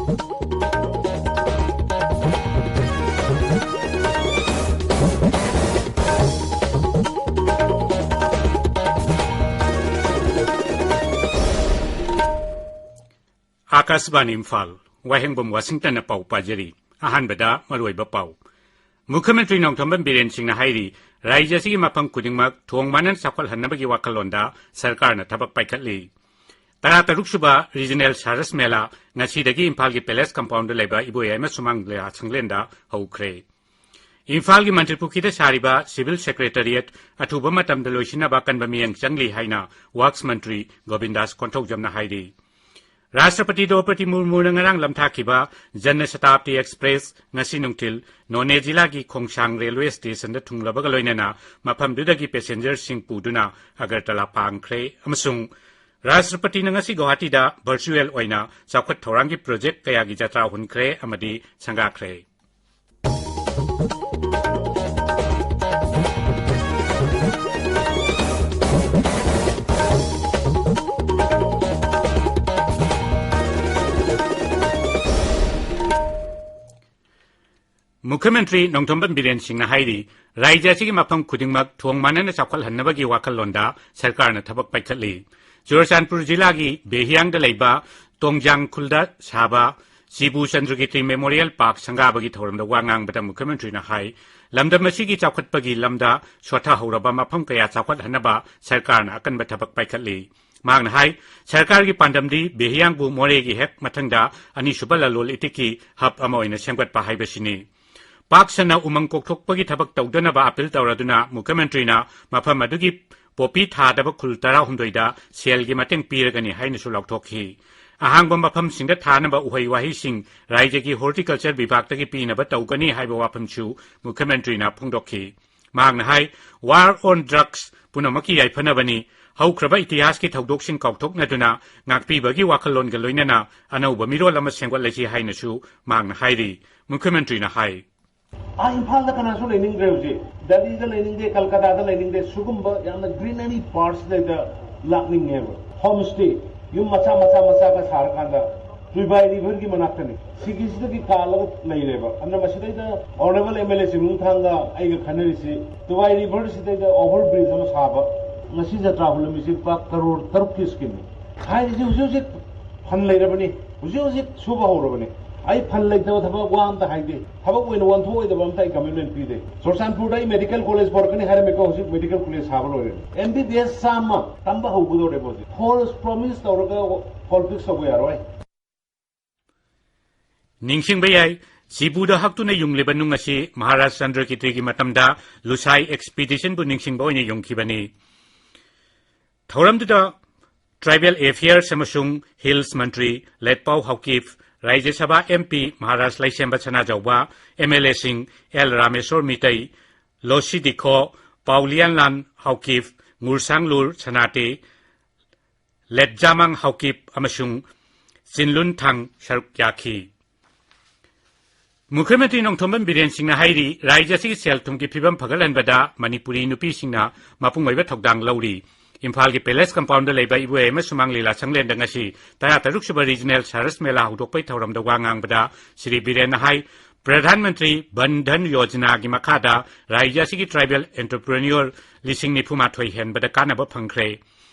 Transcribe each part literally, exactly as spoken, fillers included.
ꯑꯥꯀꯥꯁꯕꯥꯅꯤ ꯏꯝꯐꯥꯜ, ꯋꯥꯍꯦꯡꯕꯝ ꯋꯥꯁꯤꯡꯇꯟꯅ ꯄꯥꯎ ꯄꯥꯖꯔꯤ꯫ ꯑꯍꯥꯟꯕꯗ ꯃꯔꯨꯑꯣꯏꯕ ꯄꯥꯎ꯫ ꯃꯨꯈ꯭ꯌ ꯃꯟꯇ꯭ꯔꯤ ꯅꯣꯡꯊꯣꯝꯕꯝ ꯕꯤꯔꯦꯟ ꯁꯤꯡꯅ ꯍꯥꯏꯔꯤ, ꯔꯥꯖ꯭ꯌ ꯑꯁꯤꯒꯤ ꯃꯐꯝ ꯈꯨꯗꯤꯡꯃꯛ ꯊꯣꯡ ꯃꯥꯟꯅꯅ ꯆꯥꯎꯈꯠꯍꯟꯅꯕꯒꯤ ꯋꯥꯈꯜꯂꯣꯟꯗ ꯁꯔꯀꯥꯔꯅ ꯊꯕꯛ ꯄꯥꯏꯈꯠꯂꯤ꯫ ꯇꯔꯥꯇꯔꯨꯛ ꯁꯨꯕ ꯔꯤꯖꯅꯦꯜ ꯁꯥꯔꯁ ꯃꯦꯂꯥ ꯉꯁꯤꯗꯒꯤ ꯏꯝꯐꯥꯜꯒꯤ ꯄꯦꯂꯦꯁ ꯀꯝꯄꯥꯎꯟꯗ ꯂꯩꯕ ꯏꯕꯣꯌꯥꯏꯃ ꯁꯨꯃꯥꯡ ꯂꯤꯂꯥ ꯁꯪꯂꯦꯟꯗ ꯍꯧꯈ꯭ꯔꯦ꯫ ꯏꯝꯐꯥꯜꯒꯤ ꯃꯟꯇ꯭ꯔꯤ ꯄꯨꯈ꯭ꯔꯤꯗ ꯁꯥꯔꯤꯕ ꯁꯤꯚꯤꯜ ꯁꯦꯀ꯭ꯔꯦꯇꯔꯤꯌꯦꯠ ꯑꯊꯨꯕ ꯃꯇꯝꯗ ꯂꯣꯏꯁꯤꯟꯅꯕ ꯑꯀꯟꯕ ꯃꯤꯠꯌꯦꯡ ꯆꯪꯂꯤ ꯍꯥꯏꯅ ꯋꯥꯔꯛꯁ ꯃꯟꯇ꯭ꯔꯤ ꯒꯣꯕꯤꯟꯗꯥꯁ ꯀꯣꯟꯊꯧꯖꯝꯅ ꯍꯥꯏꯔꯤ꯫ ꯔꯥꯁꯇ꯭ꯔꯄꯇꯤ ꯗ꯭ꯔꯧꯄꯗꯤ ꯃꯨꯔꯃꯨꯅ ꯉꯔꯥꯡ ꯂꯝꯊꯥꯈꯤꯕ ꯖꯟꯅ ꯁꯇꯥꯕꯗꯤ ꯑꯦꯛꯁꯄ꯭ꯔꯦꯁ ꯉꯁꯤ ꯅꯨꯡꯊꯤꯜ ꯅꯣꯅꯦ ꯖꯤꯂꯥꯒꯤ ꯈꯣꯡꯁꯥꯡ ꯔꯦꯜꯋꯦ ꯁ꯭ꯇꯦꯁꯟꯗ ꯊꯨꯡꯂꯕꯒ ꯂꯣꯏꯅꯅ ꯃꯐꯝꯗꯨꯗꯒꯤ ꯄꯦꯁꯦꯟꯖꯔꯁꯤꯡ ꯄꯨꯗꯨꯅ ꯑꯒꯔꯇꯂꯥ ꯄꯥꯡꯈ꯭ꯔꯦ ꯑꯃꯁꯨꯡ ꯔꯥꯁꯇ꯭ꯔꯄꯇꯤꯅ ꯉꯁꯤ ꯒꯧꯍꯥꯇꯤꯗ ꯚꯔꯆꯨꯑꯦꯜ ꯑꯣꯏꯅ ꯆꯥꯎꯈꯠ ꯊꯧꯔꯥꯡꯒꯤ ꯄ꯭ꯔꯣꯖꯦꯛ ꯀꯌꯥꯒꯤ ꯖꯇ꯭ꯔꯥ ꯍꯨꯟꯈ꯭ꯔꯦ ꯑꯃꯗꯤ ꯁꯪꯒꯥꯈ꯭ꯔꯦ꯫ ꯃꯨꯈ꯭ꯌ ꯃꯟꯇ꯭ꯔꯤ ꯅꯣꯡꯊꯣꯝꯕꯝ ꯕꯤꯔꯦꯟ ꯁꯤꯡꯅ ꯍꯥꯏꯔꯤ, ꯔꯥꯖ꯭ꯌ ꯑꯁꯤꯒꯤ ꯃꯐꯝ ꯈꯨꯗꯤꯡꯃꯛ ꯊꯣꯡ ꯃꯥꯟꯅꯅ ꯆꯥꯎꯈꯠꯍꯟꯅꯕꯒꯤ ꯋꯥꯈꯜꯂꯣꯟꯗ ꯁꯔꯀꯥꯔꯅ ꯊꯕꯛ ꯄꯥꯏꯈꯠꯂꯤ꯫ ꯆꯨꯔꯆꯥꯟꯄꯨꯔ ꯖꯤꯂꯥꯒꯤ ꯕꯦꯍꯤꯌꯥꯡꯗ ꯂꯩꯕ ꯇꯣꯡꯖꯥꯡ ꯈꯨꯜꯗ ꯁꯥꯕ ꯁꯤꯕꯨ ꯆꯟꯗ꯭ꯔꯒꯤꯇꯤ ꯃꯦꯃꯣꯔꯤꯌꯦꯜ ꯄꯥꯔꯛ ꯁꯪꯒꯥꯕꯒꯤ ꯊꯧꯔꯝꯗ ꯋꯥ ꯉꯥꯡꯕꯗ ꯃꯨꯈ꯭ꯌ ꯃꯟꯇ꯭ꯔꯤꯅ ꯍꯥꯏ, ꯂꯝꯗꯝ ꯑꯁꯤꯒꯤ ꯆꯥꯎꯈꯠꯄꯒꯤ ꯂꯝꯗ ꯁꯣꯊꯍꯧꯔꯕ ꯃꯐꯝ ꯀꯌꯥ ꯆꯥꯎꯈꯠꯍꯟꯅꯕ ꯁꯔꯀꯥꯔꯅ ꯑꯀꯟꯕ ꯊꯕꯛ ꯄꯥꯏꯈꯠꯂꯤ꯫ ꯃꯍꯥꯛꯅ ꯍꯥꯏ, ꯁꯔꯀꯥꯔꯒꯤ ꯄꯥꯟꯗꯝꯗꯤ ꯕꯦꯍꯤꯌꯥꯡꯕꯨ ꯃꯣꯔꯦꯒꯤ ꯍꯦꯛ ꯃꯊꯪꯗ ꯑꯅꯤꯁꯨꯕ ꯂꯂꯣꯟ ꯏꯇꯤꯛꯀꯤ ꯍꯕ ꯑꯃ ꯑꯣꯏꯅ ꯁꯦꯝꯒꯠꯄ ꯍꯥꯏꯕꯁꯤꯅꯤ꯫ ꯄꯥꯛ ꯁꯟꯅ ꯎꯃꯪ ꯀꯣꯛꯊꯣꯛꯄꯒꯤ ꯊꯕꯛ ꯇꯧꯗꯅꯕ ꯑꯥꯄꯤꯜ ꯇꯧꯔꯗꯨꯅ ꯃꯨꯈ꯭ꯌ ꯃꯟꯇ꯭ꯔꯤꯅ ꯃꯐꯝ ꯑꯗꯨꯒꯤ ꯄꯣꯄꯤ ꯊꯥꯗꯕ ꯈꯨꯜ ꯇꯔꯥꯍꯨꯝꯗꯣꯏꯗ ꯁꯦꯜꯒꯤ ꯃꯇꯦꯡ ꯄꯤꯔꯒꯅꯤ ꯍꯥꯏꯅꯁꯨ ꯂꯥꯎꯊꯣꯛꯈꯤ꯫ ꯑꯍꯥꯡꯕ ꯃꯐꯝꯁꯤꯡꯗ ꯊꯥꯅꯕ ꯎꯍꯩ ꯋꯥꯍꯩꯁꯤꯡ ꯔꯥꯖ꯭ꯌꯒꯤ ꯍꯣꯔꯇꯤꯀꯜꯆꯔ ꯕꯤꯚꯥꯒꯇꯒꯤ ꯄꯤꯅꯕ ꯇꯧꯒꯅꯤ ꯍꯥꯏꯕ ꯋꯥꯐꯝꯁꯨ ꯃꯨꯈ꯭ꯌ ꯃꯟꯇ꯭ꯔꯤꯅ ꯐꯣꯡꯗꯣꯛꯈꯤ꯫ ꯃꯍꯥꯛꯅ ꯍꯥꯏ, War on Drugs ꯄꯨꯝꯅꯃꯛꯀꯤ ꯌꯥꯏꯐꯅꯕꯅꯤ꯫ ꯍꯧꯈ꯭ꯔꯕ ꯏꯇꯤꯍꯥꯁꯀꯤ ꯊꯧꯗꯣꯛꯁꯤꯡ ꯀꯥꯎꯊꯣꯛꯅꯗꯨꯅ ꯉꯥꯛꯄꯤꯕꯒꯤ ꯋꯥꯈꯜꯂꯣꯟꯒ ꯂꯣꯏꯅꯅ ꯑꯅꯧꯕ ꯃꯤꯔꯣꯜ ꯑꯃ ꯁꯦꯝꯒꯠꯂꯁꯤ ꯍꯥꯏꯅꯁꯨ ꯃꯍꯥꯛꯅ ꯍꯥꯏꯔꯤ꯫ ꯃꯨꯈ꯭ꯌ ꯃꯟꯇ꯭ꯔꯤꯅ ꯍꯥꯏ꯫ ꯑꯥ, ꯏꯝꯐꯥꯜꯗ ꯀꯅꯥꯁꯨ ꯂꯩꯅꯤꯡꯗ꯭ꯔꯦ ꯍꯧꯖꯤꯛ꯫ ꯗꯦꯜꯂꯤꯗ ꯂꯩꯅꯤꯡꯗꯦ, ꯀꯜꯀꯇꯥꯗ ꯂꯩꯅꯤꯡꯗꯦ, ꯁꯤꯒꯨꯝꯕ ꯌꯥꯝꯅ greenery parts ꯂꯩꯗ ꯂꯥꯛꯅꯤꯡꯉꯦꯕ꯫ Home stay, ꯌꯨꯝ ꯃꯆꯥ, ꯃꯆꯥ, ꯃꯆꯥꯒ ꯁꯥꯔꯀꯥꯟꯗ ꯇꯨꯏꯕꯥꯏ ꯔꯤꯚꯔꯒꯤ ꯃꯅꯥꯛꯇꯅꯤ꯫ ꯁꯤꯒꯤꯁꯤꯗꯒꯤ ꯀꯥꯜꯂꯒ ꯂꯩꯔꯦꯕ꯫ ꯑꯗꯨꯅ ꯃꯁꯤꯗꯩꯗ ꯑꯣꯅꯔꯦꯕꯜ ꯑꯦꯝ ꯑꯦꯜ ꯑꯦ ꯆꯤꯡꯅꯨꯡꯊꯥꯡꯒ ꯑꯩꯒ ꯈꯟꯅꯔꯤꯁꯤ, ꯇꯨꯏꯕꯥꯏ ꯔꯤꯚꯔꯁꯤꯗꯩꯗ ꯑꯣꯚꯔ ꯕ꯭ꯔꯤꯖ ꯑꯃ ꯁꯥꯕ, ꯉꯁꯤ ꯖꯇ꯭ꯔꯥ ꯍꯨꯜꯂꯝꯃꯤꯁꯤ ꯂꯨꯄꯥ ꯀꯔꯣꯔ ꯇꯔꯨꯛꯀꯤ ꯁ꯭ꯀꯤꯝꯅꯤ꯫ ꯍꯥꯏꯔꯤꯁꯤ ꯍꯧꯖꯤꯛ ꯍꯧꯖꯤꯛ ꯐꯟ ꯂꯩꯔꯕꯅꯤ, ꯍꯧꯖꯤꯛ ꯍꯧꯖꯤꯛ ꯁꯨꯕ ꯍꯧꯔꯕꯅꯤ꯫ ꯑꯩ ꯐꯟ ꯂꯩꯇꯕ ꯊꯕꯛ ꯋꯥ ꯑꯝꯇ ꯍꯥꯏꯗꯦ, ꯊꯕꯛ ꯑꯣꯏꯅ ꯑꯣꯟꯊꯣꯛꯑꯣꯏꯗꯕ ꯑꯝꯇ ꯑꯩ ꯀꯃꯤꯠꯃꯦꯟ ꯄꯤꯗꯦ꯫ ꯆꯨꯔꯆꯥꯟꯄꯨꯔꯗ ꯑꯩ ꯃꯦꯗꯤꯀꯦꯜ ꯀꯣꯂꯦꯖ ꯄꯨꯔꯛꯀꯅꯤ ꯍꯥꯏꯔꯝꯃꯤꯀꯣ, ꯍꯧꯖꯤꯛ ꯃꯦꯗꯤꯀꯦꯜ ꯀꯣꯂꯦꯖ ꯁꯥꯕ ꯂꯣꯏꯔꯦ꯫ ꯑꯦꯝ ꯕꯤ ꯕꯤ ꯑꯦꯁ ꯆꯥꯝꯃ ꯇꯝꯕ ꯍꯧꯒꯗꯧꯔꯦꯕ ꯍꯧꯖꯤꯛ꯫ ꯐꯣꯜꯁ ꯄ꯭ꯔꯣꯃꯤꯁ ꯇꯧꯔꯒ ꯄꯣꯂꯤꯇꯤꯛꯁ ꯇꯧꯕ ꯌꯥꯔꯣꯏ꯫ ꯅꯤꯡꯁꯤꯡꯕ ꯌꯥꯏ, ꯖꯤꯕꯨꯗ ꯍꯛꯇꯨꯅ ꯌꯨꯡꯂꯤꯕ ꯅꯨꯡ ꯑꯁꯤ ꯃꯍꯥꯔꯥꯖ ꯆꯟꯗ꯭ꯔꯀꯤꯇ꯭ꯔꯤꯒꯤ ꯃꯇꯝꯗ ꯂꯨꯁꯥꯏ ꯑꯦꯛꯁꯄꯤꯗꯤꯁꯟꯕꯨ ꯅꯤꯡꯁꯤꯡꯕ ꯑꯣꯏꯅ ꯌꯨꯡꯈꯤꯕꯅꯤ꯫ ꯊꯧꯔꯝꯗꯨꯗ ꯇ꯭ꯔꯥꯏꯕꯦꯜ ꯑꯦꯐꯤꯌꯔꯁ ꯑꯃꯁꯨꯡ ꯍꯤꯜꯁ ꯃꯟꯇ꯭ꯔꯤ Letpao Haokip, Rajya Sabha M P Maharaj Leishemba Sanajaoba, M L ꯑꯦꯁꯤꯡ ꯑꯦꯜ ꯔꯥꯃꯦꯁꯣꯔ ꯃꯤꯇꯩ, ꯂꯣꯁꯤ ꯗꯤꯈꯣ, ꯄꯥꯎꯂꯤꯌꯥꯟꯂꯥꯟ ꯍꯥꯎꯀꯤꯞ, ꯉꯨꯔꯁꯥꯡꯂꯨꯔ ꯁꯅꯥꯇꯦ, ꯂꯦꯠꯖꯥꯃꯥꯡ ꯍꯥꯎꯀꯤꯞ ꯑꯃꯁꯨꯡ ꯆꯤꯟꯂꯨꯟ ꯊꯥꯡ ꯁꯔꯨꯛ ꯌꯥꯈꯤ꯫ ꯃꯨꯈ꯭ꯌ ꯃꯟꯇ꯭ꯔꯤ ꯅꯣꯡꯊꯣꯝꯕꯝ ꯕꯤꯔꯦꯟ ꯁꯤꯡꯅ ꯍꯥꯏꯔꯤ, ꯔꯥꯖ꯭ꯌ ꯑꯁꯤꯒꯤ ꯁꯦꯜ ꯊꯨꯝꯒꯤ ꯐꯤꯕꯝ ꯐꯒꯠꯍꯟꯕꯗ ꯃꯅꯤꯄꯨꯔꯤ ꯅꯨꯄꯤꯁꯤꯡꯅ ꯃꯄꯨꯡ ꯑꯣꯏꯕ ꯊꯧꯗꯥꯡ ꯂꯧꯔꯤ꯫ ꯏꯝꯐꯥꯜꯒꯤ ꯄꯦꯂꯦꯁ ꯀꯝꯄꯥꯎꯟꯗ ꯂꯩꯕ ꯏꯕꯣꯌꯥꯏꯃ ꯁꯨꯃꯥꯡ ꯂꯤꯂꯥ ꯁꯪꯂꯦꯟꯗ ꯉꯁꯤ ꯇꯔꯥ ꯇꯔꯨꯛ ꯁꯨꯕ ꯔꯤꯖꯅꯦꯜ ꯁꯔꯁ ꯃꯦꯂꯥ ꯍꯧꯗꯣꯛꯄꯩ ꯊꯧꯔꯝꯗ ꯋꯥ ꯉꯥꯡꯕꯗ ꯁ꯭ꯔꯤ ꯕꯤꯔꯦꯟꯅ ꯍꯥꯏ, ꯄ꯭ꯔꯙꯥꯟ ꯃꯟꯇ꯭ꯔꯤ ꯚꯟ ꯙꯟ ꯌꯣꯖꯅꯥꯒꯤ ꯃꯈꯥꯗ ꯔꯥꯖ꯭ꯌ ꯑꯁꯤꯒꯤ ꯇ꯭ꯔꯥꯏꯕꯦꯜ ꯑꯦꯟꯇꯔꯄ꯭ꯔꯦꯅ꯭ꯌꯣꯔ ꯂꯤꯁꯤꯡ ꯅꯤꯐꯨ ꯃꯥꯊꯣꯏ ꯍꯦꯟꯕꯗ ꯀꯥꯟꯅꯕ ꯐꯪꯈ꯭ꯔꯦ꯫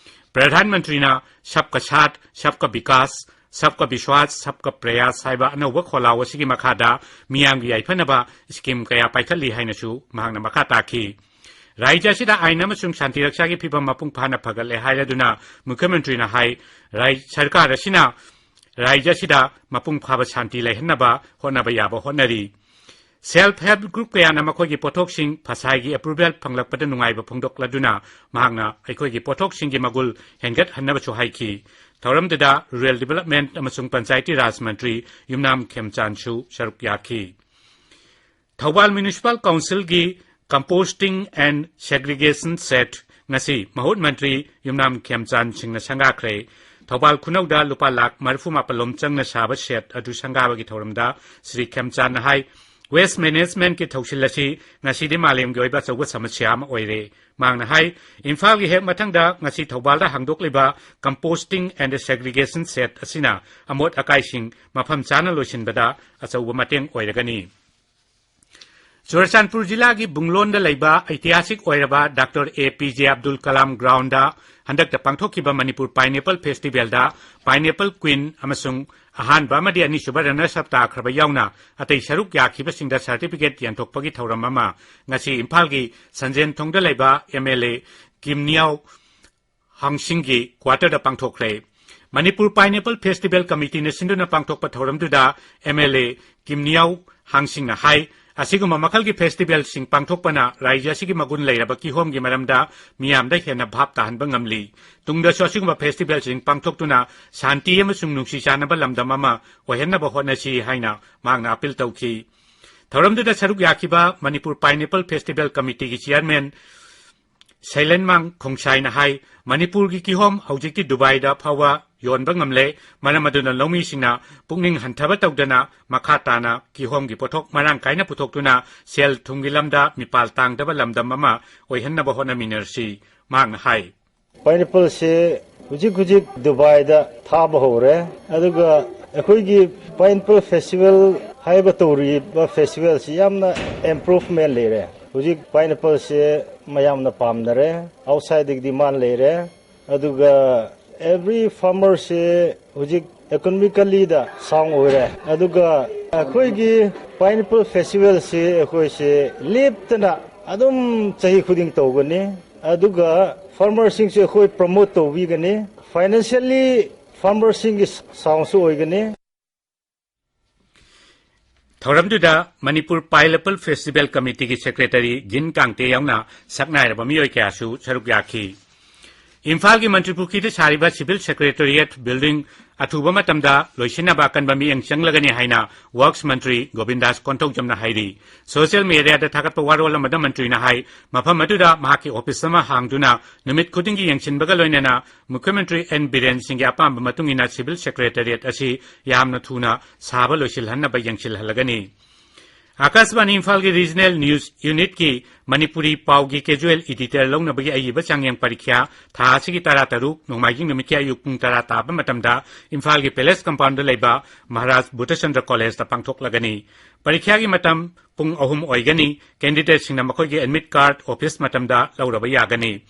ꯄ꯭ꯔꯙꯥꯟ ꯃꯟꯇ꯭ꯔꯤꯅ ꯁꯕꯀꯥ ꯁꯥꯊ, ꯁꯕꯀꯥ ꯕꯤꯀꯥꯁ, ꯁꯕꯀꯥ ꯕꯤꯁ꯭ꯋꯥꯁ, ꯁꯕꯀꯥ ꯄ꯭ꯔꯌꯥꯁ ꯍꯥꯏꯕ ꯑꯅꯧꯕ ꯈꯣꯜꯂꯥꯎ ꯑꯁꯤꯒꯤ ꯃꯈꯥꯗ ꯃꯤꯌꯥꯝꯒꯤ ꯌꯥꯏꯐꯅꯕ ꯁ꯭ꯀꯤꯝ ꯀꯌꯥ ꯄꯥꯏꯈꯠꯂꯤ ꯍꯥꯏꯅꯁꯨ ꯃꯍꯥꯛꯅ ꯃꯈꯥ ꯇꯥꯈꯤ꯫ ꯔꯥꯖ꯭ꯌ ꯑꯁꯤꯗ ꯑꯥꯏꯟ ꯑꯃꯁꯨꯡ ꯁꯥꯟꯇꯤ ꯔꯛꯁꯥꯒꯤ ꯐꯤꯕꯝ ꯃꯄꯨꯡ ꯐꯥꯅ ꯐꯒꯠꯂꯦ ꯍꯥꯏꯔꯗꯨꯅ ꯃꯨꯈ꯭ꯌ ꯃꯟꯇ꯭ꯔꯤꯅ ꯍꯥꯏ, ꯔꯥꯖ꯭ꯌ ꯁꯔꯀꯥꯔ ꯑꯁꯤꯅ ꯔꯥꯖ꯭ꯌ ꯑꯁꯤꯗ ꯃꯄꯨꯡ ꯐꯥꯕ ꯁꯥꯟꯇꯤ ꯂꯩꯍꯟꯅꯕ ꯍꯣꯠꯅꯕ ꯌꯥꯕ ꯍꯣꯠꯅꯔꯤ꯫ ꯁꯦꯜꯐ ꯍꯦꯜꯞ ꯒ꯭ꯔꯨꯞ ꯀꯌꯥꯅ ꯃꯈꯣꯏꯒꯤ ꯄꯣꯠꯊꯣꯛꯁꯤꯡ ꯐꯁꯥꯏꯒꯤ ꯑꯦꯄ꯭ꯔꯨꯚꯦꯜ ꯐꯪꯂꯛꯄꯗ ꯅꯨꯡꯉꯥꯏꯕ ꯐꯣꯡꯗꯣꯛꯂꯗꯨꯅ ꯃꯍꯥꯛꯅ ꯑꯩꯈꯣꯏꯒꯤ ꯄꯣꯠꯊꯣꯛꯁꯤꯡꯒꯤ ꯃꯒꯨꯜ ꯍꯦꯟꯒꯠꯍꯟꯅꯕꯁꯨ ꯍꯥꯏꯈꯤ꯫ ꯊꯧꯔꯝꯗꯨꯗ ꯔꯨꯔꯦꯜ ꯗꯤꯚꯦꯂꯞꯃꯦꯟꯠ ꯑꯃꯁꯨꯡ ꯄꯟꯆꯥꯌꯇꯤ ꯔꯥꯖ ꯃꯟꯇ꯭ꯔꯤ ꯌꯨꯝꯅꯥꯝ ꯈꯦꯝꯆꯥꯟꯁꯨ ꯁꯔꯨꯛ ꯌꯥꯈꯤ꯫ ꯊꯧꯕꯥꯜ ꯃ꯭ꯌꯨꯅꯤꯁꯤꯄꯥꯜ ꯀꯥꯎꯟꯁꯤꯜꯒꯤ Composting and Segregation Shed ꯉꯁꯤ ꯃꯍꯨꯠ ꯃꯟꯇ꯭ꯔꯤ ꯌꯨꯝꯅꯥꯝ ꯈꯦꯝꯆꯥꯟ ꯁꯤꯡꯅ ꯁꯪꯒꯥꯈ꯭ꯔꯦ꯫ ꯊꯧꯕꯥꯜ ꯈꯨꯅꯧꯗ ꯂꯨꯄꯥ ꯂꯥꯈ ꯃꯔꯤꯐꯨ ꯃꯥꯄꯜ ꯂꯣꯝ ꯆꯪꯅ ꯁꯥꯕ ꯁꯦꯗ ꯑꯗꯨ ꯁꯪꯒꯥꯕꯒꯤ ꯊꯧꯔꯝꯗ ꯁ꯭ꯔꯤ ꯈꯦꯝꯆꯥꯟꯅ ꯍꯥꯏ, Waste managementꯀꯤ ꯊꯧꯁꯤꯜ ꯑꯁꯤ ꯉꯁꯤꯗꯤ ꯃꯥꯂꯦꯝꯒꯤ ꯑꯣꯏꯕ ꯑꯆꯧꯕ ꯁꯃꯁ꯭ꯌꯥ ꯑꯃ ꯑꯣꯏꯔꯦ꯫ ꯃꯍꯥꯛꯅ ꯍꯥꯏ, ꯏꯝꯐꯥꯜꯒꯤ ꯍꯦꯛ ꯃꯊꯪꯗ ꯉꯁꯤ ꯊꯧꯕꯥꯜꯗ ꯍꯥꯡꯗꯣꯛꯂꯤꯕ composting and segregation shed ꯑꯁꯤꯅ ꯑꯃꯣꯠ ꯑꯀꯥꯏꯁꯤꯡ ꯃꯐꯝ ꯆꯥꯅ ꯂꯣꯏꯁꯤꯟꯕꯗ ꯑꯆꯧꯕ ꯃꯇꯦꯡ ꯑꯣꯏꯔꯒꯅꯤ꯫ ꯆꯨꯔꯆꯥꯟꯄꯨꯔ ꯖꯤꯂꯥꯒꯤ ꯕꯨꯡꯂꯣꯟꯗ ꯂꯩꯕ ꯑꯩꯇꯤꯍꯥꯁꯤꯛ ꯑꯣꯏꯔꯕ ꯗꯥꯛꯇꯔ ꯑꯦ ꯄꯤ ꯖꯦ ꯑꯕꯗꯨꯜ ꯀꯂꯥꯝ ꯒ꯭ꯔꯥꯎꯟꯗ ꯍꯟꯗꯛꯇ ꯄꯥꯡꯊꯣꯛꯈꯤꯕ ꯃꯅꯤꯄꯨꯔ Pineapple Festivalꯗ Pineapple Queen ꯑꯃꯁꯨꯡ ꯑꯍꯥꯟꯕ ꯑꯃꯗꯤ ꯑꯅꯤꯁꯨꯕ runners up ꯇꯥꯈ꯭ꯔꯕ ꯌꯥꯎꯅ ꯑꯇꯩ ꯁꯔꯨꯛ ꯌꯥꯈꯤꯕꯁꯤꯡꯗ certificate ꯌꯦꯟꯊꯣꯛꯄꯒꯤ ꯊꯧꯔꯝ ꯑꯃ ꯉꯁꯤ ꯏꯝꯐꯥꯜꯒꯤ ꯁꯟꯖꯦꯟꯊꯣꯡꯗ ꯂꯩꯕ ꯑꯦꯝ ꯑꯦꯜ ꯑꯦ ꯀꯤꯝꯅꯤꯌꯥꯎ ꯍꯥꯡꯁꯤꯡꯒꯤ quarterꯗ ꯄꯥꯡꯊꯣꯛꯈ꯭ꯔꯦ꯫ ꯃꯅꯤꯄꯨꯔ Pineapple Festival Committeeꯅ ꯁꯤꯟꯗꯨꯅ ꯄꯥꯡꯊꯣꯛꯄ ꯊꯧꯔꯝꯗꯨꯗ ꯑꯦꯝ ꯑꯦꯜ ꯑꯦ ꯀꯤꯝꯅꯤꯌꯥꯎ ꯍꯥꯡꯁꯤꯡꯅ ꯍꯥꯏ, ꯑꯁꯤꯒꯨꯝꯕ ꯃꯈꯜꯒꯤ festivalꯁꯤꯡ ꯄꯥꯡꯊꯣꯛꯄꯅ ꯔꯥꯖ꯭ꯌ ꯑꯁꯤꯒꯤ ꯃꯒꯨꯟ ꯂꯩꯔꯕ ꯀꯤꯍꯣꯝꯒꯤ ꯃꯔꯝꯗ ꯃꯤꯌꯥꯝꯗ ꯍꯦꯟꯅ ꯚꯥꯞ ꯇꯥꯍꯟꯕ ꯉꯝꯂꯤ꯫ ꯇꯨꯡꯗꯁꯨ ꯑꯁꯤꯒꯨꯝꯕ festivalꯁꯤꯡ ꯄꯥꯡꯊꯣꯛꯇꯨꯅ ꯁꯥꯟꯇꯤ ꯑꯃꯁꯨꯡ ꯅꯨꯡꯁꯤ ꯆꯥꯟꯅꯕ ꯂꯝꯗꯝ ꯑꯃ ꯑꯣꯏꯍꯟꯅꯕ ꯍꯣꯠꯅꯁꯤ ꯍꯥꯏꯅ ꯃꯍꯥꯛꯅ appeal ꯇꯧꯈꯤ꯫ ꯊꯧꯔꯝꯗꯨꯗ ꯁꯔꯨꯛ ꯌꯥꯈꯤꯕ ꯃꯅꯤꯄꯨꯔ Pineapple Festival Committeeꯒꯤ chairman ꯁꯩꯂꯦꯟꯃꯥꯡ ꯈꯣꯡꯁꯥꯏꯅ ꯍꯥꯏ, ꯃꯅꯤꯄꯨꯔꯒꯤ ꯀꯤꯍꯣꯝ ꯍꯧꯖꯤꯛꯇꯤ ꯗꯨꯕꯥꯏꯗ ꯐꯥꯎꯕ ꯌꯣꯟꯕ ꯉꯝꯂꯦ, ꯃꯔꯝ ꯑꯗꯨꯅ ꯂꯧꯃꯤꯁꯤꯡꯅ ꯄꯨꯛꯅꯤꯡ ꯍꯟꯊꯕ ꯇꯧꯗꯅ ꯃꯈꯥ ꯇꯥꯅ ꯀꯤꯍꯣꯝꯒꯤ ꯄꯣꯠꯊꯣꯛ ꯃꯔꯥꯡ ꯀꯥꯏꯅ ꯄꯨꯊꯣꯛꯇꯨꯅ ꯁꯦꯜ ꯊꯨꯝꯒꯤ ꯂꯝꯗ ꯃꯤꯄꯥꯜ ꯇꯥꯡꯗꯕ ꯂꯝꯗꯝ ꯑꯃ ꯑꯣꯏꯍꯟꯅꯕ ꯍꯣꯠꯅꯃꯤꯟꯅꯔꯁꯤ, ꯃꯍꯥꯛꯅ ꯍꯥꯏ꯫ Pineappleꯁꯦ ꯍꯧꯖꯤꯛ ꯍꯧꯖꯤꯛ ꯗꯨꯕꯥꯏꯗ ꯊꯥꯕ ꯍꯧꯔꯦ꯫ ꯑꯗꯨꯒ ꯑꯩꯈꯣꯏꯒꯤ Pineapple Festival ꯍꯥꯏꯕ ꯇꯧꯔꯤꯕ festivalꯁꯤ ꯌꯥꯝꯅ improvement ꯂꯩꯔꯦ꯫ ꯍꯧꯖꯤꯛ pineappleꯁꯦ ꯃꯌꯥꯝꯅ ꯄꯥꯝꯅꯔꯦ, outsideꯇꯒꯤ demand ꯂꯩꯔꯦ꯫ ꯑꯗꯨꯒ every farmerꯁꯦ ꯍꯧꯖꯤꯛ economicallyꯗ sound ꯑꯣꯏꯔꯦ꯫ ꯑꯗꯨꯒ ꯑꯩꯈꯣꯏꯒꯤ Pineapple Festivalꯁꯦ ꯑꯩꯈꯣꯏꯁꯦ ꯂꯦꯞꯇꯅ ꯑꯗꯨꯝ ꯆꯍꯤ ꯈꯨꯗꯤꯡ ꯇꯧꯒꯅꯤ꯫ ꯑꯗꯨꯒ farmerꯁꯤꯡꯁꯨ ꯑꯩꯈꯣꯏ promote ꯇꯧꯕꯤꯒꯅꯤ꯫ Financially farmerꯁꯤꯡꯒꯤ soundꯁꯨ ꯑꯣꯏꯒꯅꯤ꯫ ꯊꯧꯔꯝꯗꯨꯗ ꯃꯅꯤꯄꯨꯔ Pineapple Festival Committeeꯒꯤ secretary ꯖꯤꯟ ꯀꯥꯡꯇꯦ ꯌꯥꯎꯅ ꯁꯛꯅꯥꯏꯔꯕ ꯃꯤꯑꯣꯏ ꯀꯌꯥꯁꯨ ꯁꯔꯨꯛ ꯌꯥꯈꯤ꯫ ꯏꯝꯐꯥꯜꯒꯤ ꯃꯟꯇ꯭ꯔꯤ ꯄꯨꯈ꯭ꯔꯤꯗ ꯁꯥꯔꯤꯕ Civil Secretariat building ꯑꯊꯨꯕ ꯃꯇꯝꯗ ꯂꯣꯏꯁꯤꯟꯅꯕ ꯑꯀꯟꯕ ꯃꯤꯠꯌꯦꯡ ꯆꯪꯂꯒꯅꯤ ꯍꯥꯏꯅ Works ꯃꯟꯇ꯭ꯔꯤ ꯒꯣꯕꯤꯟꯗꯥꯁ ꯀꯣꯟꯊꯧꯖꯝꯅ ꯍꯥꯏꯔꯤ꯫ Social mediaꯗ ꯊꯥꯒꯠꯄ ꯋꯥꯔꯣꯜ ꯑꯃꯗ ꯃꯟꯇ꯭ꯔꯤꯅ ꯍꯥꯏ, ꯃꯐꯝ ꯑꯗꯨꯗ ꯃꯍꯥꯛꯀꯤ office ꯑꯃ ꯍꯥꯡꯗꯨꯅ ꯅꯨꯃꯤꯠ ꯈꯨꯗꯤꯡꯒꯤ ꯌꯦꯡꯁꯤꯟꯕꯒ ꯂꯣꯏꯅꯅ ꯃꯨꯈ꯭ꯌ ꯃꯟꯇ꯭ꯔꯤ ꯑꯦꯟ ꯕꯤꯔꯦꯟ ꯁꯤꯡꯒꯤ ꯑꯄꯥꯝꯕ ꯃꯇꯨꯡ ꯏꯟꯅ Civil Secretariat ꯑꯁꯤ ꯌꯥꯝꯅ ꯊꯨꯅ ꯁꯥꯕ ꯂꯣꯏꯁꯤꯜꯍꯟꯅꯕ ꯌꯦꯡꯁꯤꯜꯍꯜꯂꯒꯅꯤ꯫ ꯑꯥꯀꯥꯁꯕꯥꯅꯤ ꯏꯝꯐꯥꯜꯒꯤ Regional News Unitꯀꯤ ꯃꯅꯤꯄꯨꯔꯤ ꯄꯥꯎꯒꯤ casual editor ꯂꯧꯅꯕꯒꯤ ꯑꯏꯕ ꯆꯥꯡꯌꯦꯡ ꯄꯔꯤꯈ꯭ꯌꯥ ꯊꯥ ꯑꯁꯤꯒꯤ ꯇꯔꯥꯇꯔꯨꯛ, ꯅꯣꯡꯃꯥꯏꯖꯤꯡ ꯅꯨꯃꯤꯠꯀꯤ ꯑꯌꯨꯛ ꯄꯨꯡ ꯇꯔꯥ ꯇꯥꯕ ꯃꯇꯝꯗ ꯏꯝꯐꯥꯜꯒꯤ Palace Compoundꯗ ꯂꯩꯕ ꯃꯍꯥꯔꯥꯖ ꯕꯨꯙꯆꯟꯗ꯭ꯔ Collegeꯇ ꯄꯥꯡꯊꯣꯛꯂꯒꯅꯤ꯫ ꯄꯔꯤꯈ꯭ꯌꯥꯒꯤ ꯃꯇꯝ ꯄꯨꯡ ꯑꯍꯨꯝ ꯑꯣꯏꯒꯅꯤ꯫ Candidateꯁꯤꯡꯅ ꯃꯈꯣꯏꯒꯤ admit card office ꯃꯇꯝꯗ ꯂꯧꯔꯕ ꯌꯥꯒꯅꯤ꯫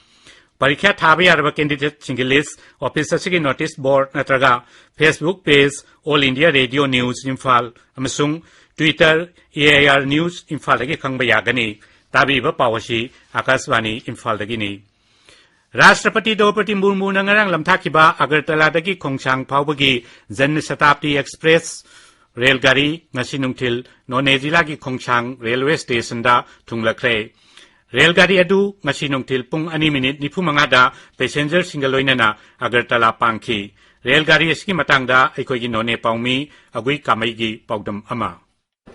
ꯄꯔꯤꯈ꯭ꯌꯥ ꯊꯥꯕ ꯌꯥꯔꯕ candidateꯁꯤꯡꯒꯤ list office ꯑꯁꯤꯒꯤ notice board ꯅꯠꯇ꯭ꯔꯒ Facebook page All India Radio News Imphal ꯑꯃꯁꯨꯡ Twitter A I R News Imphalꯗꯒꯤ ꯈꯪꯕ ꯌꯥꯒꯅꯤ꯫ ꯇꯥꯕꯤꯔꯤꯕ ꯄꯥꯎ ꯑꯁꯤ ꯑꯥꯀꯥꯁꯕꯥꯅꯤ ꯏꯝꯐꯥꯜꯗꯒꯤꯅꯤ꯫ ꯔꯥꯁꯇ꯭ꯔꯄꯇꯤ ꯗ꯭ꯔꯧꯄꯗꯤ ꯃꯨꯔꯃꯨꯅ ꯉꯔꯥꯡ ꯂꯝꯊꯥꯈꯤꯕ ꯑꯒꯔꯇꯂꯥꯗꯒꯤ ꯈꯣꯡꯁꯥꯡ ꯐꯥꯎꯕꯒꯤ ꯖꯟ ꯁꯇꯥꯕꯗꯤ ꯑꯦꯛꯁꯄ꯭ꯔꯦꯁ ꯔꯦꯜ ꯒꯥꯔꯤ ꯉꯁꯤ ꯅꯨꯡꯊꯤꯜ ꯅꯣꯅꯦ ꯖꯤꯂꯥꯒꯤ ꯈꯣꯡꯁꯥꯡ ꯔꯦꯜꯋꯦ ꯁ꯭ꯇꯦꯁꯟꯗ ꯊꯨꯡꯂꯈ꯭ꯔꯦ꯫ ꯔꯦꯜ ꯒꯥꯔꯤ ꯑꯗꯨ ꯉꯁꯤ ꯅꯨꯡꯊꯤꯜ ꯄꯨꯡ ꯑꯅꯤ ꯃꯤꯅꯤꯠ ꯅꯤꯐꯨ ꯃꯉꯥꯗ ꯄꯦꯁꯦꯟꯖꯔꯁꯤꯡꯒ ꯂꯣꯏꯅꯅ ꯑꯒꯔꯇꯂꯥ ꯄꯥꯡꯈꯤ꯫ ꯔꯦꯜ ꯒꯥꯔꯤ ꯑꯁꯤꯒꯤ ꯃꯇꯥꯡꯗ ꯑꯩꯈꯣꯏꯒꯤ ꯅꯣꯅꯦ ꯄꯥꯎꯃꯤ ꯑꯒꯨꯏ ꯀꯥꯃꯩꯒꯤ ꯄꯥꯎꯗꯝ ꯑꯃ꯫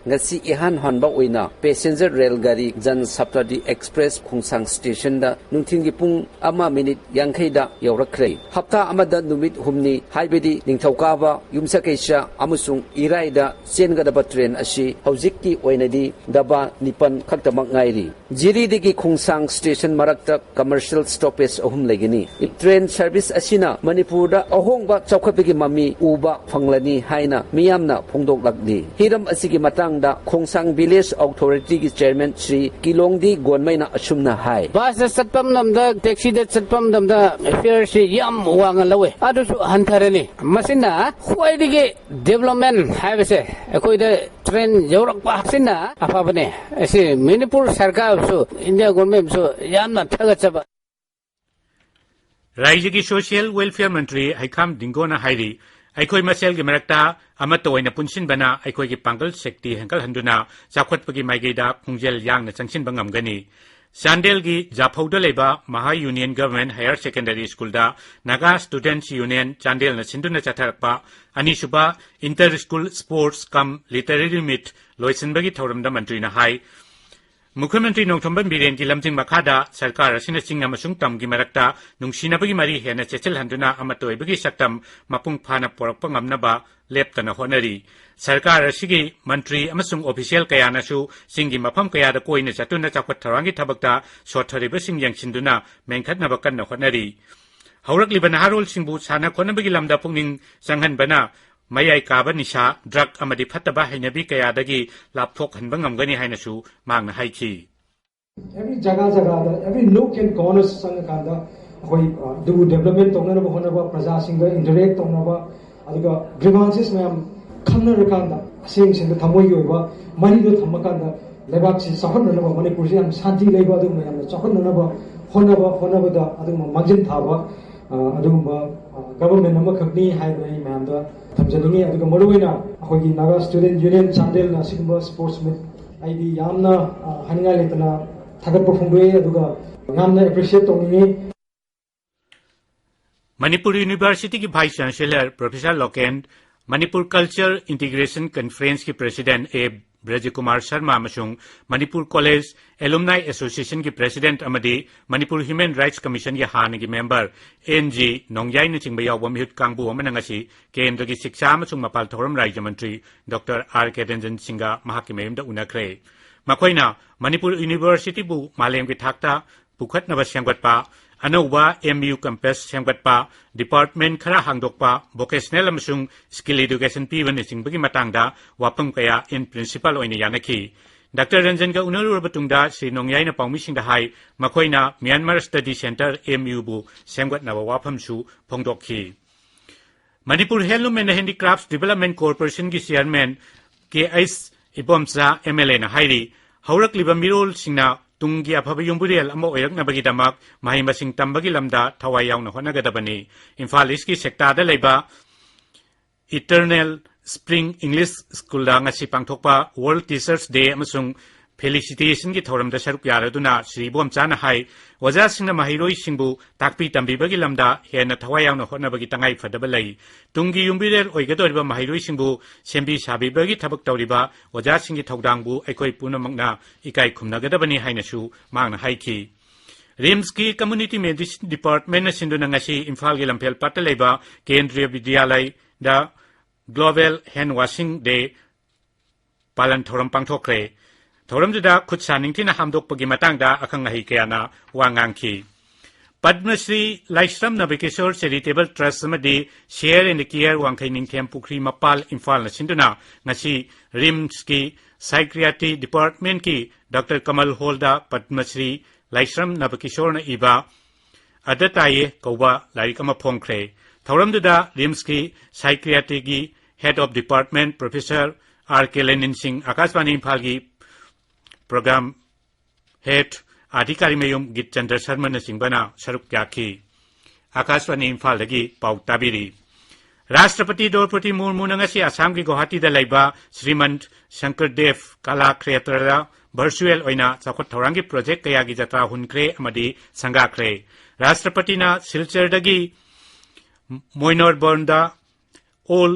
ꯉꯁꯤ ꯏꯍꯥꯟ ꯍꯥꯟꯕ ꯑꯣꯏꯅ ꯄꯦꯁꯦꯟꯖꯔ ꯔꯦꯜ ꯒꯥꯔꯤ ꯖꯟ ꯁꯞꯇꯥꯗꯤ ꯑꯦꯛꯁꯄ꯭ꯔꯦꯁ ꯈꯣꯡꯁꯥꯡ ꯁ꯭ꯇꯦꯁꯟꯗ ꯅꯨꯡꯊꯤꯜꯒꯤ ꯄꯨꯡ ꯑꯃ ꯃꯤꯅꯤꯠ ꯌꯥꯡꯈꯩꯗ ꯌꯧꯔꯛꯈ꯭ꯔꯦ꯫ ꯍꯞꯇꯥ ꯑꯃꯗ ꯅꯨꯃꯤꯠ ꯍꯨꯝꯅꯤ, ꯍꯥꯏꯕꯗꯤ ꯅꯤꯡꯊꯧꯀꯥꯕ, ꯌꯨꯝꯁꯀꯩꯁ ꯑꯃꯁꯨꯡ ꯏꯔꯥꯏꯗ ꯆꯦꯟꯒꯗꯕ ꯇ꯭ꯔꯦꯟ ꯑꯁꯤ ꯍꯧꯖꯤꯛꯀꯤ ꯑꯣꯏꯅꯗꯤ ꯗꯕꯥ ꯅꯤꯄꯥꯟ ꯈꯛꯇꯃꯛ ꯉꯥꯏꯔꯤ꯫ ꯖꯤꯔꯤꯗꯒꯤ ꯈꯣꯡꯁꯥꯡ ꯁ꯭ꯇꯦꯁꯟ ꯃꯔꯛꯇ commercial stoppage ꯑꯍꯨꯝ ꯂꯩꯒꯅꯤ꯫ ꯇ꯭ꯔꯦꯟ ꯁꯔꯚꯤꯁ ꯑꯁꯤꯅ ꯃꯅꯤꯄꯨꯔꯗ ꯑꯍꯣꯡꯕ ꯆꯥꯎꯈꯠꯄꯒꯤ ꯃꯃꯤ ꯎꯕ ꯐꯪꯂꯅꯤ ꯍꯥꯏꯅ ꯃꯤꯌꯥꯝꯅ ꯐꯣꯡꯗꯣꯛꯂꯛꯂꯤ꯫ ꯍꯤꯔꯝ ꯑꯁꯤꯒꯤ ꯃꯇꯥꯡꯗ ꯈꯣꯡꯁꯥꯡ ꯚꯤꯂꯦꯖ ꯑꯣꯊꯣꯔꯤꯇꯤꯒꯤ ꯆꯦꯌꯔꯃꯦꯟ ꯁ꯭ꯔꯤ ꯀꯤꯂꯣꯡꯗꯤ ꯒꯣꯟꯃꯩꯅ ꯑꯁꯨꯝꯅ ꯍꯥꯏ꯫ ꯕꯁꯇ ꯆꯠꯄ ꯃꯇꯝꯗ, ꯇꯦꯛꯁꯤꯗ ꯆꯠꯄ ꯃꯇꯝꯗ fareꯁꯤ ꯌꯥꯝ ꯋꯥꯡꯅ ꯂꯧꯋꯦ, ꯑꯗꯨꯁꯨ ꯍꯟꯊꯔꯅꯤ꯫ ꯃꯁꯤꯅ ꯈ꯭ꯋꯥꯏꯗꯒꯤ development ꯍꯥꯏꯕꯁꯦ ꯑꯩꯈꯣꯏꯗ ꯇ꯭ꯔꯦꯟ ꯌꯧꯔꯛꯄ ꯑꯁꯤꯅ ꯑꯐꯕꯅꯦ꯫ ꯑꯁꯤ ꯃꯅꯤꯄꯨꯔ ꯁꯔꯀꯥꯔꯕꯨꯁꯨ, ꯏꯟꯗꯤꯌꯥ ꯒꯣꯔꯃꯦꯟꯕꯨꯁꯨ ꯌꯥꯝꯅ ꯊꯥꯒꯠꯆꯕ꯫ ꯔꯥꯏꯖ꯭ꯌꯒꯤ social welfare ꯃꯟꯇ꯭ꯔꯤ ꯍꯩꯈꯥꯝ ꯗꯤꯡꯒꯣꯅ ꯍꯥꯏꯔꯤ, ꯑꯩꯈꯣꯏ ꯃꯁꯦꯜꯒꯤ ꯃꯔꯛꯇ ꯑꯃꯠꯇ ꯑꯣꯏꯅ ꯄꯨꯟꯁꯤꯟꯕꯅ ꯑꯩꯈꯣꯏꯒꯤ ꯄꯥꯡꯒꯜ ꯁꯛꯇꯤ ꯍꯦꯟꯒꯠꯍꯟꯗꯨꯅ ꯆꯥꯎꯈꯠꯄꯒꯤ ꯃꯥꯏꯀꯩꯗ ꯈꯣꯡꯖꯦꯜ ꯌꯥꯡꯅ ꯆꯪꯁꯤꯟꯕ ꯉꯝꯒꯅꯤ꯫ ꯆꯥꯟꯗꯦꯜꯒꯤ ꯖꯥꯐꯧꯗ ꯂꯩꯕ ꯃꯍꯥ Union Government Higher Secondary Schoolꯗ Naga Students Union ꯆꯥꯟꯗꯦꯜꯅ ꯁꯤꯟꯗꯨꯅ ꯆꯠꯊꯔꯛꯄ ꯑꯅꯤꯁꯨꯕ Inter School Sports cum Literary Meet ꯂꯣꯏꯁꯤꯟꯕꯒꯤ ꯊꯧꯔꯝꯗ ꯃꯟꯇ꯭ꯔꯤꯅ ꯍꯥꯏ, ꯃꯨꯈ꯭ꯌ ꯃꯟꯇ꯭ꯔꯤ ꯅꯣꯡꯊꯣꯝꯕꯝ ꯕꯤꯔꯦꯟꯒꯤ ꯂꯝꯖꯤꯡ ꯃꯈꯥꯗ ꯁꯔꯀꯥꯔ ꯑꯁꯤꯅ ꯆꯤꯡ ꯑꯃꯁꯨꯡ ꯇꯝꯒꯤ ꯃꯔꯛꯇ ꯅꯨꯡꯁꯤꯅꯕꯒꯤ ꯃꯔꯤ ꯍꯦꯟꯅ ꯆꯦꯠꯁꯤꯜꯍꯟꯗꯨꯅ ꯑꯃꯠꯇ ꯑꯣꯏꯕꯒꯤ ꯁꯛꯇꯝ ꯃꯄꯨꯡ ꯐꯥꯅ ꯄꯨꯔꯛꯄ ꯉꯝꯅꯕ ꯂꯦꯞꯇꯅ ꯍꯣꯠꯅꯔꯤ꯫ ꯁꯔꯀꯥꯔ ꯑꯁꯤꯒꯤ ꯃꯟꯇ꯭ꯔꯤ ꯑꯃꯁꯨꯡ ꯑꯣꯐꯤꯁꯤꯌꯦꯜ ꯀꯌꯥꯅꯁꯨ ꯆꯤꯡꯒꯤ ꯃꯐꯝ ꯀꯌꯥꯗ ꯀꯣꯏꯅ ꯆꯠꯇꯨꯅ ꯆꯥꯎꯈꯠ ꯊꯧꯔꯥꯡꯒꯤ ꯊꯕꯛꯇ ꯁꯣꯠꯊꯔꯤꯕꯁꯤꯡ ꯌꯦꯡꯁꯤꯟꯗꯨꯅ ꯃꯦꯟꯈꯠꯅꯕ ꯀꯟꯅ ꯍꯣꯠꯅꯔꯤ꯫ ꯍꯧꯔꯛꯂꯤꯕ ꯅꯍꯥꯔꯣꯜꯁꯤꯡꯕꯨ ꯁꯥꯟꯅ ꯈꯣꯠꯅꯕꯒꯤ ꯂꯝꯗ ꯄꯨꯛꯅꯤꯡ ꯆꯪꯍꯟꯕꯅ ꯃꯌꯥꯏ ꯀꯥꯕ ꯅꯤꯁꯥ, ꯗ꯭ꯔꯒ ꯑꯃꯗꯤ ꯐꯠꯇꯕ ꯍꯩꯅꯕꯤ ꯀꯌꯥꯗꯒꯤ ꯂꯥꯞꯊꯣꯛꯍꯟꯕ ꯉꯝꯒꯅꯤ ꯍꯥꯏꯅꯁꯨ ꯃꯍꯥꯛꯅ ꯍꯥꯏꯈꯤ꯫ Every ꯖꯒꯥ ꯖꯒꯥꯗ, every nook and corners ꯆꯪꯉꯀꯥꯟꯗ ꯑꯩꯈꯣꯏ, ꯑ, ꯑꯗꯨꯕꯨ development ꯇꯧꯅꯅꯕ ꯍꯣꯠꯅꯕ, ꯄ꯭ꯔꯖꯥꯁꯤꯡꯒ interact ꯇꯧꯅꯕ, ꯑꯗꯨꯒ grievances ꯃꯌꯥꯝ ꯈꯪꯅꯔꯀꯥꯟꯗ ꯑꯁꯦꯡꯁꯤꯡꯗ ꯊꯃꯣꯏꯒꯤ ꯑꯣꯏꯕ ꯃꯔꯤꯗꯣ ꯊꯝꯃꯀꯥꯟꯗ ꯂꯩꯕꯥꯛꯁꯤ ꯆꯥꯎꯈꯠꯅꯅꯕ, ꯃꯅꯤꯄꯨꯔꯁꯤ ꯌꯥꯝ ꯁꯥꯟꯇꯤ ꯂꯩꯕ ꯑꯗꯨꯒꯨꯝꯕ ꯌꯥꯝꯅ ꯆꯥꯎꯈꯠꯅꯅꯕ ꯍꯣꯠꯅꯕ, ꯍꯣꯠꯅꯕꯗ ꯑꯗꯨꯒꯨꯝꯕ ꯃꯥꯡꯖꯤꯟ ꯊꯥꯕ, ꯑ, ꯑꯗꯨꯒꯨꯝꯕ, ꯑ, government ꯑꯃꯈꯛꯅꯤ ꯍꯥꯏꯗꯅ ꯑꯩ ꯃꯌꯥꯝꯗ ꯊꯝꯖꯅꯤꯡꯉꯤ꯫ ꯑꯗꯨꯒ ꯃꯔꯨꯑꯣꯏꯅ ꯑꯩꯈꯣꯏꯒꯤ Naga Student Union ꯆꯥꯟꯗꯦꯜꯅ ꯑꯁꯤꯒꯨꯝꯕ sports meet ꯑꯩꯗꯤ ꯌꯥꯝꯅ, ꯑ, ꯍꯥꯏꯅꯤꯡꯉꯥꯏ ꯂꯩꯇꯅ ꯊꯥꯒꯠꯄ ꯐꯣꯡꯗꯣꯛꯏ, ꯑꯗꯨꯒ ꯌꯥꯝꯅ appreciate ꯇꯧꯅꯤꯡꯉꯤ꯫ ꯃꯅꯤꯄꯨꯔ ꯌꯨꯅꯤꯚꯔꯁꯤꯇꯤꯒꯤ Vice Chancellor Professor local, Manipur Culture Integration Conferenceꯀꯤ President ꯑꯦ ꯕ꯭ꯔꯖꯀꯨꯃꯥꯔ ꯁꯔꯃ ꯑꯃꯁꯨꯡ ꯃꯅꯤꯄꯨꯔ College Alumni Associationꯒꯤ President ꯑꯃꯗꯤ ꯃꯅꯤꯄꯨꯔ Human Rights Commissionꯒꯤ ꯍꯥꯟꯅꯒꯤ member ꯑꯦꯟ ꯖꯤ ꯅꯣꯡꯌꯥꯏꯅꯆꯤꯡꯕ ꯌꯥꯎꯕ ꯃꯤꯍꯨꯠ ꯀꯥꯡꯕꯨ ꯑꯃꯅ ꯉꯁꯤ ꯀꯦꯟꯗ꯭ꯔꯒꯤ ꯁꯤꯛꯁꯥ ꯑꯃꯁꯨꯡ ꯃꯄꯥꯜ ꯊꯧꯔꯝ ꯔꯥꯖ꯭ꯌ ꯃꯟꯇ꯭ꯔꯤ ꯗꯣꯛꯇꯔ ꯑꯥꯔ ꯀꯦ ꯔꯟꯖꯟ ꯁꯤꯡꯒ ꯃꯍꯥꯛꯀꯤ ꯃꯌꯨꯝꯗ ꯎꯅꯈ꯭ꯔꯦ꯫ ꯃꯈꯣꯏꯅ ꯃꯅꯤꯄꯨꯔ ꯌꯨꯅꯤꯚꯔꯁꯤꯇꯤꯕꯨ ꯃꯥꯂꯦꯝꯒꯤ ꯊꯥꯛꯇ ꯄꯨꯈꯠꯅꯕ ꯁꯦꯝꯒꯠꯄ, ꯑꯅꯧꯕ ꯑꯦꯝ ꯌꯨ campus ꯁꯦꯝꯒꯠꯄ, department ꯈꯔ ꯍꯥꯡꯗꯣꯛꯄ, vocational ꯑꯃꯁꯨꯡ skill education ꯄꯤꯕꯅꯆꯤꯡꯕꯒꯤ ꯃꯇꯥꯡꯗ ꯋꯥꯐꯝ ꯀꯌꯥ in principle ꯑꯣꯏꯅ ꯌꯥꯅꯈꯤ꯫ ꯗꯥꯛꯇꯔ ꯔꯟꯖꯟꯒ ꯎꯅꯔꯨꯔꯕ ꯇꯨꯡꯗ ꯁ꯭ꯔꯤ ꯅꯣꯡꯌꯥꯏꯅ ꯄꯥꯎꯃꯤꯁꯤꯡꯗ ꯍꯥꯏ, ꯃꯈꯣꯏꯅ Myanmar Study Centre, ꯑꯦꯝ ꯌꯨꯕꯨ ꯁꯦꯝꯒꯠꯅꯕ ꯋꯥꯐꯝꯁꯨ ꯐꯣꯡꯗꯣꯛꯈꯤ꯫ Manipur Handloom and Handicrafts Development Corporationꯒꯤ Chairman K H Ibomcha M L ꯑꯦꯅ ꯍꯥꯏꯔꯤ, ꯍꯧꯔꯛꯂꯤꯕ ꯃꯤꯔꯣꯜꯁꯤꯡꯅ ꯇꯨꯡꯒꯤ ꯑꯐꯕ ꯌꯨꯝꯕꯨꯔꯦꯜ ꯑꯃ ꯑꯣꯏꯔꯛꯅꯕꯒꯤꯗꯃꯛ ꯃꯍꯩ ꯃꯁꯤꯡ ꯇꯝꯕꯒꯤ ꯂꯝꯗ ꯊꯋꯥꯏ ꯌꯥꯎꯅ ꯍꯣꯠꯅꯒꯗꯕꯅꯤ꯫ ꯏꯝꯐꯥꯜ ꯏꯁꯀꯤ ꯁꯦꯛꯇꯥꯗ ꯂꯩꯕ Eternal Spring English Schoolꯗ ꯉꯁꯤ ꯄꯥꯡꯊꯣꯛꯄ World Teachers Day ꯑꯃꯁꯨꯡ Felicitationꯒꯤ ꯊꯧꯔꯝꯗ ꯁꯔꯨꯛ ꯌꯥꯔꯗꯨꯅ ꯁ꯭ꯔꯤ ꯏꯕꯣꯝꯆꯥꯅ ꯍꯥꯏ, ꯑꯣꯖꯥꯁꯤꯡꯅ ꯃꯍꯩꯔꯣꯏꯁꯤꯡꯕꯨ ꯇꯥꯛꯄꯤ ꯇꯝꯕꯤꯕꯒꯤ ꯂꯝꯗ ꯍꯦꯟꯅ ꯊꯋꯥꯏ ꯌꯥꯎꯅ ꯍꯣꯠꯅꯕꯒꯤ ꯇꯉꯥꯏ ꯐꯗꯕ ꯂꯩ꯫ ꯇꯨꯡꯒꯤ ꯌꯨꯝꯕꯤꯔꯦꯜ ꯑꯣꯏꯒꯗꯧꯔꯤꯕ ꯃꯍꯩꯔꯣꯏꯁꯤꯡꯕꯨ ꯁꯦꯝꯕꯤ ꯁꯥꯕꯤꯕꯒꯤ ꯊꯕꯛ ꯇꯧꯔꯤꯕ ꯑꯣꯖꯥꯁꯤꯡꯒꯤ ꯊꯧꯗꯥꯡꯕꯨ ꯑꯩꯈꯣꯏ ꯄꯨꯝꯅꯃꯛꯅ ꯏꯀꯥꯏ ꯈꯨꯝꯅꯒꯗꯕꯅꯤ ꯍꯥꯏꯅꯁꯨ ꯃꯍꯥꯛꯅ ꯍꯥꯏꯈꯤ꯫ ꯔꯤꯝꯁꯀꯤ Community Medicine Departmentꯅ ꯁꯤꯟꯗꯨꯅ ꯉꯁꯤ ꯏꯝꯐꯥꯜꯒꯤ ꯂꯝꯐꯦꯜ ꯄꯥꯠꯇ ꯂꯩꯕ ꯀꯦꯟꯗ꯭ꯔꯤꯌ ꯕꯤꯗ꯭ꯌꯥꯂꯌꯗ Global Hand Washing Day ꯄꯥꯂꯟ ꯊꯧꯔꯝ ꯄꯥꯡꯊꯣꯛꯈ꯭ꯔꯦ꯫ ꯊꯧꯔꯝꯗꯨꯗ ꯈꯨꯠ ꯁꯥ ꯅꯤꯡꯊꯤꯅ ꯍꯥꯝꯗꯣꯛꯄꯒꯤ ꯃꯇꯥꯡꯗ ꯑꯈꯪ ꯑꯍꯩ ꯀꯌꯥꯅ ꯋꯥ ꯉꯥꯡꯈꯤ꯫ ꯄꯗꯃꯁ꯭ꯔꯤ ꯂꯥꯏꯁ꯭ꯔꯝ ꯅꯕꯀꯤꯁꯣꯔ Charitable Trust ꯑꯃꯗꯤ Share and Care ꯋꯥꯡꯈꯩ ꯅꯤꯡꯊꯦꯝ ꯄꯨꯈ꯭ꯔꯤ ꯃꯄꯥꯜ ꯏꯝꯐꯥꯜꯅ ꯁꯤꯟꯗꯨꯅ ꯉꯁꯤ ꯔꯤꯝꯁꯀꯤ Psychiatry Departmentꯀꯤ ꯗꯥꯛꯇꯔ ꯀꯃꯜ ꯍꯣꯜꯗ ꯄꯗꯃꯁ꯭ꯔꯤ ꯂꯥꯏꯁ꯭ꯔꯝ ꯅꯕꯀꯤꯁꯣꯔꯅ ꯏꯕ ꯑꯗ ꯇꯥꯏꯌꯦ ꯀꯧꯕ ꯂꯥꯏꯔꯤꯛ ꯑꯃ ꯐꯣꯡꯈ꯭ꯔꯦ꯫ ꯊꯧꯔꯝꯗꯨꯗ ꯔꯤꯝꯁꯀꯤ Psychiatryꯒꯤ Head of Department Professor R K Lenin Singh, ꯑꯀꯥꯁꯕꯥꯅꯤ ꯏꯝꯐꯥꯜꯒꯤ Program Head ꯑꯙꯤꯀꯥꯔꯤꯃꯌꯨꯝ ꯒꯤꯠꯆꯟꯗ꯭ꯔ ꯁꯔꯃꯅꯆꯤꯡꯕꯅ ꯁꯔꯨꯛ ꯌꯥꯈꯤ꯫ ꯑꯀꯥꯁꯕꯥꯅꯤ ꯏꯝꯐꯥꯜꯗꯒꯤ ꯄꯥꯎ ꯇꯥꯕꯤꯔꯤ꯫ ꯔꯥꯁꯇ꯭ꯔꯄꯇꯤ ꯗ꯭ꯔꯧꯄꯗꯤ ꯃꯨꯔꯃꯨꯅ ꯉꯁꯤ ꯑꯁꯥꯝꯒꯤ ꯒꯨꯋꯥꯍꯥꯇꯤꯗ ꯂꯩꯕ ꯁ꯭ꯔꯤꯃꯟ ꯁꯪꯀꯔꯗꯦꯕ ꯀꯂꯥ ꯈ꯭ꯔꯦꯇ꯭ꯔꯗ virtual ꯑꯣꯏꯅ ꯆꯥꯎꯈꯠ ꯊꯧꯔꯥꯡꯒꯤ project ꯀꯌꯥꯒꯤ ꯖꯇ꯭ꯔꯥ ꯍꯨꯟꯈ꯭ꯔꯦ ꯑꯃꯗꯤ ꯁꯪꯒꯥꯈ꯭ꯔꯦ꯫ ꯔꯥꯁꯇ꯭ꯔꯄꯇꯤꯅ ꯁꯤꯜꯆꯔꯗꯒꯤ ꯃꯣꯏꯅꯣꯔꯕꯟꯗ All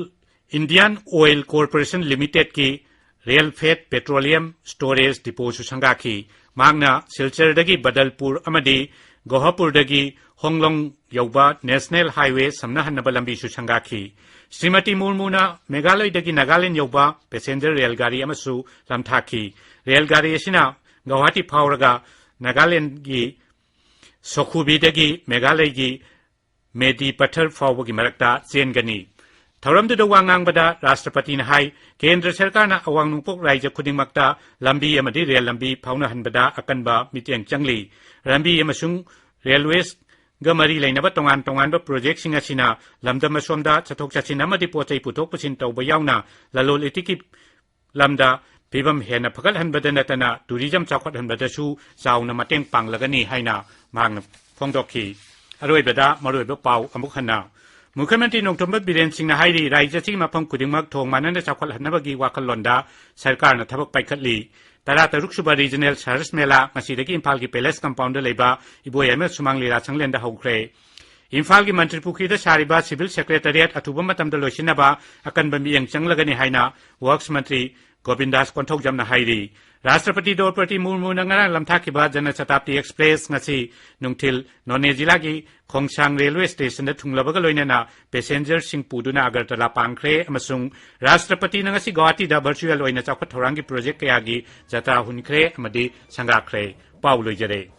Indian Oil Corporation Limitedꯀꯤ Rail Fed Petroleum Storage Depotꯁꯨ ꯁꯪꯒꯥꯈꯤ꯫ ꯃꯍꯥꯛꯅ ꯁꯤꯜꯆꯔꯗꯒꯤ ꯕꯗꯜꯄꯨꯔ ꯑꯃꯗꯤ ꯒꯣꯍꯥꯄꯨꯔꯗꯒꯤ ꯍꯣꯡꯂꯣꯡ ꯌꯧꯕ National Highway ꯁꯝꯅꯍꯟꯅꯕ ꯂꯝꯕꯤꯁꯨ ꯁꯪꯒꯥꯈꯤ꯫ ꯁ꯭ꯔꯤꯃꯇꯤ ꯃꯨꯔꯃꯨꯅ ꯃꯦꯘꯥꯂꯌꯗꯒꯤ ꯅꯥꯒꯥꯂꯦꯟꯗ ꯌꯧꯕ passenger ꯔꯦꯜ ꯒꯥꯔꯤ ꯑꯃꯁꯨ ꯂꯝꯊꯥꯈꯤ꯫ ꯔꯦꯜ ꯒꯥꯔꯤ ꯑꯁꯤꯅ ꯒꯧꯍꯥꯇꯤ ꯐꯥꯎꯔꯒ ꯅꯥꯒꯥꯂꯦꯟꯗꯒꯤ ꯁꯣꯈꯨꯕꯤꯗꯒꯤ ꯃꯦꯘꯥꯂꯌꯒꯤ ꯃꯦꯗꯤ ꯄꯊꯔ ꯐꯥꯎꯕꯒꯤ ꯃꯔꯛꯇ ꯆꯦꯟꯒꯅꯤ꯫ ꯊꯧꯔꯝꯗꯨꯗ ꯋꯥ ꯉꯥꯡꯕꯗ ꯔꯥꯁꯇ꯭ꯔꯄꯇꯤꯅ ꯍꯥꯏ, ꯀꯦꯟꯗ꯭ꯔ ꯁꯔꯀꯥꯔꯅ ꯑꯋꯥꯡ ꯅꯣꯡꯄꯣꯛ ꯔꯥꯏꯖ꯭ꯌ ꯈꯨꯗꯤꯡꯃꯛꯇ ꯂꯝꯕꯤ ꯑꯃꯗꯤ ꯔꯦꯜ ꯂꯝꯕꯤ ꯐꯥꯎꯅꯍꯟꯕꯗ ꯑꯀꯟꯕ ꯃꯤꯠꯌꯦꯡ ꯆꯪꯂꯤ꯫ ꯂꯝꯕꯤ ꯑꯃꯁꯨꯡ railwaysꯒ ꯃꯔꯤ ꯂꯩꯅꯕ ꯇꯣꯉꯥꯟ ꯇꯣꯉꯥꯟꯕ projectꯁꯤꯡ ꯑꯁꯤꯅ ꯂꯝꯗꯝ ꯑꯁꯣꯝꯗ ꯆꯠꯊꯣꯛ ꯆꯠꯁꯤꯟ ꯑꯃꯗꯤ ꯄꯣꯠ ꯆꯩ ꯄꯨꯊꯣꯛ ꯄꯨꯁꯤꯟ ꯇꯧꯕ ꯌꯥꯎꯅ ꯂꯂꯣꯟ ꯏꯇꯤꯛꯀꯤ ꯂꯝꯗ ꯐꯤꯚꯝ ꯍꯦꯟꯅ ꯐꯒꯠꯍꯟꯕꯗ ꯅꯠꯇꯅ tourism ꯆꯥꯎꯈꯠꯍꯟꯕꯗꯁꯨ ꯆꯥꯎꯅ ꯃꯇꯦꯡ ꯄꯥꯡꯂꯒꯅꯤ ꯍꯥꯏꯅ ꯃꯍꯥꯛꯅ ꯐꯣꯡꯗꯣꯛꯈꯤ꯫ ꯑꯔꯣꯏꯕꯗ ꯃꯔꯨꯑꯣꯏꯕ ꯄꯥꯎ ꯑꯃꯨꯛ ꯍꯟꯅ꯫ ꯃꯨꯈ꯭ꯌ ꯃꯟꯇ꯭ꯔꯤ ꯅꯣꯡꯊꯣꯝꯕꯝ ꯕꯤꯔꯦꯟ ꯁꯤꯡꯅ ꯍꯥꯏꯔꯤ, ꯔꯥꯖ꯭ꯌ ꯑꯁꯤꯒꯤ ꯃꯐꯝ ꯈꯨꯗꯤꯡꯃꯛ ꯊꯣꯡ ꯃꯥꯟꯅꯅ ꯆꯥꯎꯈꯠꯍꯟꯅꯕꯒꯤ ꯋꯥꯈꯜꯂꯣꯟꯗ ꯁꯔꯀꯥꯔꯅ ꯊꯕꯛ ꯄꯥꯏꯈꯠꯂꯤ꯫ ꯇꯔꯥꯇꯔꯨꯛ ꯁꯨꯕ ꯔꯤꯖꯅꯦꯜ ꯁꯍꯔꯁ ꯃꯦꯂꯥ ꯉꯁꯤꯗꯒꯤ ꯏꯝꯐꯥꯜꯒꯤ ꯄꯦꯂꯦꯁ ꯀꯝꯄꯥꯎꯟꯗ ꯂꯩꯕ ꯏꯕꯣꯌꯥꯏꯃ ꯁꯨꯃꯥꯡ ꯂꯤꯂꯥ ꯁꯪꯂꯦꯟꯗ ꯍꯧꯈ꯭ꯔꯦ꯫ ꯏꯝꯐꯥꯜꯒꯤ ꯃꯟꯇ꯭ꯔꯤ ꯄꯨꯈ꯭ꯔꯤꯗ ꯁꯥꯔꯤꯕ ꯁꯤꯚꯤꯜ ꯁꯦꯀ꯭ꯔꯦꯇꯔꯤꯌꯦꯠ ꯑꯊꯨꯕ ꯃꯇꯝꯗ ꯂꯣꯏꯁꯤꯟꯅꯕ ꯑꯀꯟꯕ ꯃꯤꯠꯌꯦꯡ ꯆꯪꯂꯒꯅꯤ ꯍꯥꯏꯅ ꯋꯔꯛꯁ ꯃꯟꯇ꯭ꯔꯤ ꯒꯣꯕꯤꯟꯗꯥꯁ ꯀꯣꯟꯊꯧꯖꯝꯅ ꯍꯥꯏꯔꯤ꯫ ꯔꯥꯁꯇ꯭ꯔꯄꯇꯤ ꯗ꯭ꯔꯧꯄꯗꯤ ꯃꯨꯔꯃꯨꯅ ꯉꯔꯥꯡ ꯂꯝꯊꯥꯈꯤꯕ ꯖꯅ ꯁꯇꯥꯕꯗꯤ ꯑꯦꯛꯁꯄ꯭ꯔꯦꯁ ꯉꯁꯤ ꯅꯨꯡꯊꯤꯜ ꯅꯣꯅꯦ ꯖꯤꯂꯥꯒꯤ ꯈꯣꯡꯁꯥꯡ ꯔꯦꯜꯋꯦ ꯁ꯭ꯇꯦꯁꯟꯗ ꯊꯨꯡꯂꯕꯒ ꯂꯣꯏꯅꯅ ꯄꯦꯁꯦꯟꯖꯔꯁꯤꯡ ꯄꯨꯗꯨꯅ ꯑꯒꯔꯇꯂꯥ ꯄꯥꯡꯈ꯭ꯔꯦ ꯑꯃꯁꯨꯡ ꯔꯥꯁꯇ꯭ꯔꯄꯇꯤꯅ ꯉꯁꯤ ꯒꯧꯍꯥꯇꯤꯗ ꯚꯔꯆꯨꯑꯦꯜ ꯑꯣꯏꯅ ꯆꯥꯎꯈꯠ ꯊꯧꯔꯥꯡꯒꯤ ꯄ꯭ꯔꯣꯖꯦꯛ ꯀꯌꯥꯒꯤ ꯖꯇ꯭ꯔꯥ ꯍꯨꯟꯈ꯭ꯔꯦ ꯑꯃꯗꯤ ꯁꯪꯒꯥꯈ꯭ꯔꯦ꯫ ꯄꯥꯎ ꯂꯣꯏꯖꯔꯦ꯫